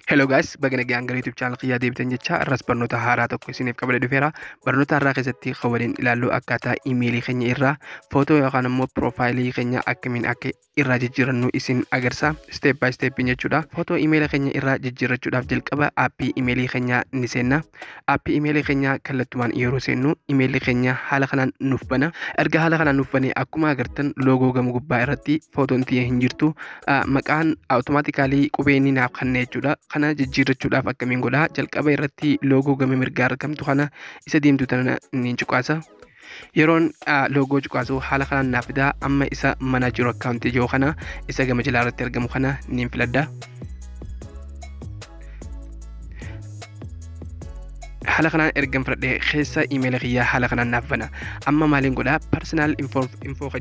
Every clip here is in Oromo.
Hello guys, baga nagaan gara YouTube channel kiyyaa deebitan jecha irras barnoota haaraa tokko isiniif qabadee dhufeera. Barnoota haaraa keessatti kan waliin ilaallu akkaataa iimeelii keenya irraa footoo yookaan immoo piroofaayilii keenya akkamiin akka irraa jijjiirannu isin agarsiisa. Step by step jechuudha. Footoo iimeela keenya irraa jijjiirrachuudhaaf jalqaba aappii iimeelii keenyaa ni seenna. Aappii iimeelii keenyaa kallattumaan yeroo seennu iimeelli keenya haala kanaan nuuf bana. Erga haala kanaan nuuf bane akkuma agartan loogoo gama gubbaa irratti footoon tiyya hin jirtu. Maqaan automaatikaalii qubee ni naaf kanna jechuudha. Kana jijjiirrachuudhaaf akkamiin godhaa? Jalqaba irratti loogoo gama mirgaa argamtu kana isa diimtuu tana ni cuqaasa. Yeroon loogoo cuqaasu haala kanaan naaf fidaa. Amma isa mana jiru akkaawuntii jiru kana isa gama jalaa irratti argamu kana niin filadha. Haala kanaan ergan filadhee keessa iimeela kiyyaa haala kanaan naaf bana. Amma maaliin godhaa? Personal info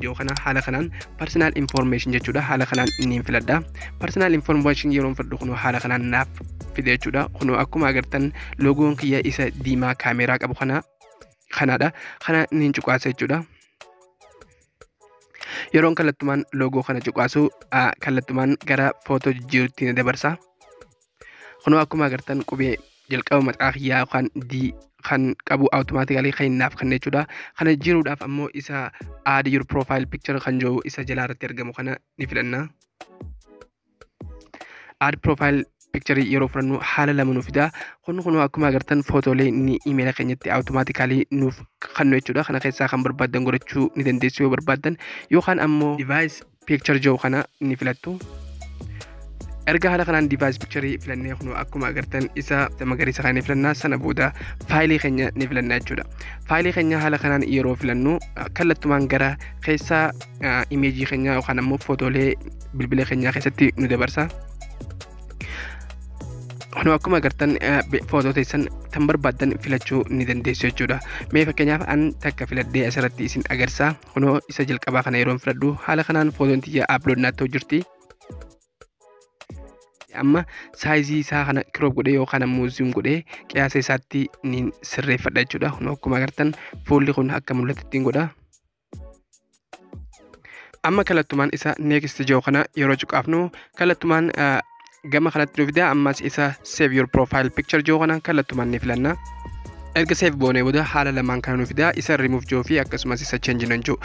jiru kana haala kanaan personal information jechuudha. Haala kanaan niin filadha. Personal information yeroon filadhu kunoo haala kanaan naaf fide jechuudha. Kunoo akkuma agartan loogoon kiyya isa diimaa kaameeraa qabu kana kanaadha. Kana niin cuqaasa jechuudha. Yeroon kallattumaan loogoo kana cuqaasu kallattumaan gara footoo jijjiiruutti ni dabarsa. Kunoo akkuma agartan qubee jalqaba maqaa kiyyaa yookaan D kan qabu automaatikaalii kan naaf kenna jechuudha. Kana jijjiiruudhaaf ammoo isa add your profile picture kan jiru isa jalaa irratti argamu kana ni filanna. Add profile picture yeroo filannu haala lama nuuf fida. Kun kunoo akkuma agartan footoolee inni iimeela keenyatti automaatikaalii nuuf kennu jechuudha. Kana keessaa kan barbaaddan godhachuu ni dandeessu yoo barbaaddan yookaan ammoo device picture jiru kana ni filattu. Erga haala kanaan device picture filannee kunoo akkuma agartan isa magariisa kana ni filannaa. Sana booda faayilii keenya ni filannaa jechuudha. Faayilii keenya haala kanaan yeroo filannu kallattumaan gara keessa imeejii keenya yookaan ammoo footoolee bilbila keenyaa keessatti nu dabarsa. Kunoo akkuma agartan footoo teessan tan barbaaddan filachuu ni dandeessu jechuudha. Mee fakkeenyaaf an takka filadhee asirratti isin agarsiisa. Kunoo isa jalqabaa kana yeroon filadhu haala kanaan footoon tiyya upload naaf ta'u jirti. Amma saayizii isaa kana crop godhee yookaan ammoo zoom godhee qiyaasa isaatti niin sirreeffadha jechuudha. Kunoo akkuma agartan fuulli kun akka mul'atutti godha. Amma kallattumaan isa next jiru kana yeroo cuqaafnu kallattumaan gama kanatti nu fida. Ammas isa save your profile picture jiru kana kallattumaan ni filanna. Erga save goonee booda haala lamaan kana nu fida. Isa remove jiru fi akkasumas isa change nan jiru.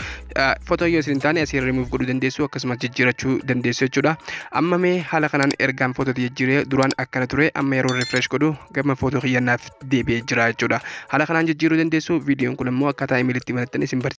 Footoo yoo isin hin taane asii remove godhuu dandeessu akkasumas jijjiirachuu dandeessu jechuudha. Amma mee haala kanaan ergaan footoo jijjiiree duraan akkana ture amma yeroo refresh godhu gama footoo kiyyannaaf deebi'ee jira jechuudha. Haala kanaan jijjiiruu dandeessu. Viidiyoon kun immoo akkaataa imeelitti banattan isin barsiisa.